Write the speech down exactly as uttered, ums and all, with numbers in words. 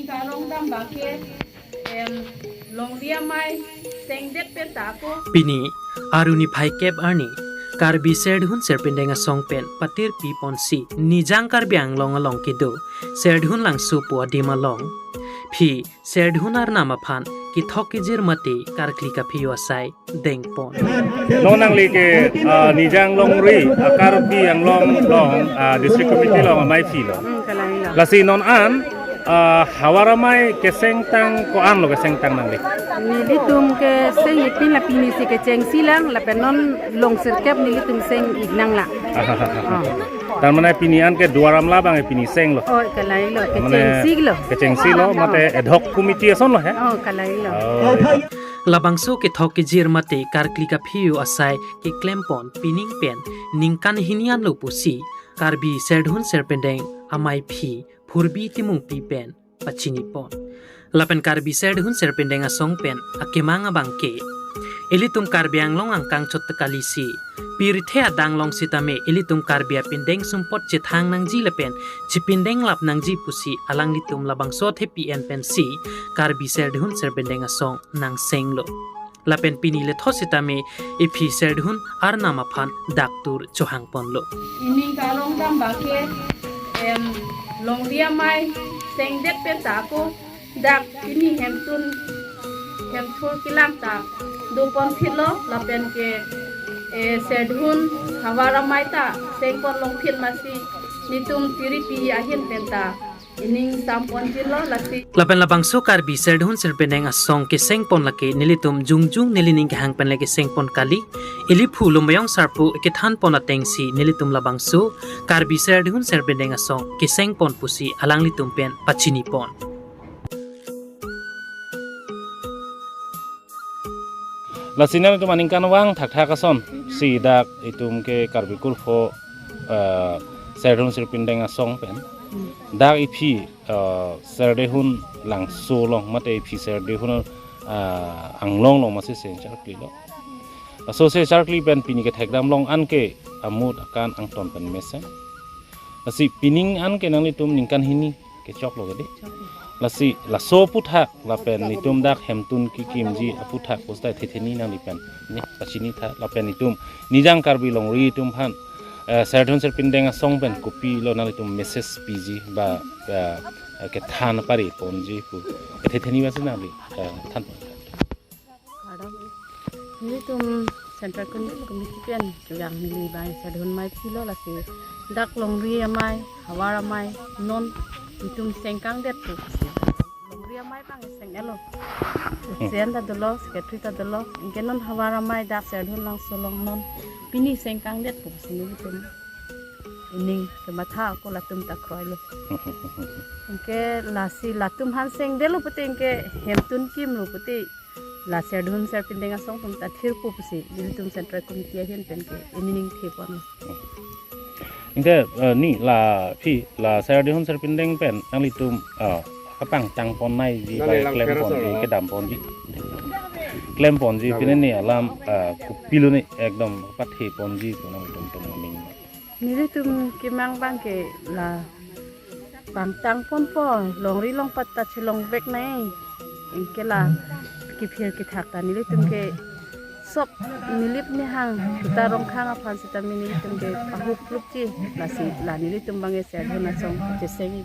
Karong dam bangke, em, longri amei sengdet pen ta ako. Pini, Aruni phai kep arni, Karbi Serdihun Serpindeng Asong pen patir pi ponsi, Nijang Karbi Anglong along kedo, Serdihun Langso pu adim along, phi Serdihun arnam aphan kethok kejir mate karkli kaphi-o asai dengpon. Non nangli ke, ah, Nijang longri, ah, Karbi Anglong along, ah, District Committee along amei phi lo. Hmm, kalang lo. Lasi non an, ah, havar amei keseng tang ko-an lo keseng tang nangli? Nelitum keseng ipin la pini si kechengsi lang, lapen non long sirkep nelitum seng-ik nang la. Ah. Tar mane pini an ke Duar Amla abang pini seng lo. Oh, kalang lo, mane kechengsi lo. Kechengsi lo, mate ad hoc committee ason lo he? Oh, kalang lo. Oh, iya. Labangso kethok kejir mate karkli kaphi-o asai keklempon pining pen ningkan hini anlo pusi Karbi Serdihun Serpindeng amei phi Phurbi Timungpi pen pachinipon. Lapen Karbi Serdihun Serpindeng Asong pen akemang abangke, ilitum Karbi Anglong angkang chot kali si, pirthe adang along sitame ilitum Karbi apindeng sumpot chethang nangji lapen chipindeng lap nangji pusi alanglitum labangso athepi en pensi Karbi Serdihun Serpindeng Asong nangsenglo. Lapen pini lethot sitame iphi Serdihun arnam aphan dak tur chohangponlo. Ining karong dam bangke, em, longri amei sengdet pen ta ako, dak pini hemtun hemthur kelang ta dopon thitlo, lapen ke, eh, Serdihun havar amei ta sengpon longphit masi, nelitum tiripi ahin pen ta ining sampon thitlo lasi. Lapen labangso Karbi Serdihun Serpindeng Asong kesengpon lake nelitum jongjong nelining kehang pen le kesengpon kali, ili phu Lumbajong Sarpo kethanpon atengsi nelitum labangso Karbi Serdihun Serpindeng Asong kesengpon pusi alanglitum pen pachinipon. Lasi nanglitum aningkanvang thakthak ason si dak itum ke Karbi Kurpho, eh, Serdihun Serpindeng Asong pen. Hmm. Dak iphi, eh, Serdihun Langso along mate iphi Serdihun, eh, Anglong along masi seng charkli lo. Laso seng charkli pen pini kethekdam along anke amut akan angton pen mesen. Lasi pining anke nanglitum ningkan hini kechoklo kedi. Choklo. Lasi laso aphuthak lapen itum dak hemtun kekimji aphuthak pustai thetheni nanglipen. Ni pachini tha lapen itum Nijang Karbi longri atum aphan, eh, Serdihun Serpindeng Asong pen kopilo nanglitum message piji ba, eh, eh, kethan pariponji pu. Thetheni basi nangli, eh, than. Adam, nelitum Central Com-, Committee pen chojang neli bang Serdihun amei philo lasi dak longri amei, havar amei, non itum sengkangdet pu pusi. Longri amei bang seng-etlo. President ta dolo, secretary ta dolo, anke non havar amei dak Serdihun Langso along non pini sengkangdet pu pusi nelitum ining kematha ako latum ta kroilo. Anke lasi latum aphan sengdetlo pute anke hemtun kimlo pute la Serdihun Serpindeng Asong atum ta thirpo pusi nelitum Central Committee ahin pen ke ining thepon. Anke, eh, ni la phi la Serdihun Serpindeng pen nanglitum, eh, kapangtangpon naiji, nang ba lang klempon peras ji, orang. Kedamponji. Klempon ji, nang pine ni alam, eh, kopilo ni ekdom patheponji pu nanglitum tum ning. Nelitum kemang bangke la pangtangponpo, longri longpat ta chelongvek nai. Anke la kephir kethak ta nelitum ke sop Nilip Nihang Tuta Rongkhang aphan sitame nelitum ke pahuklupji, lasi la nelitum bang Serdihun Asong cheseng.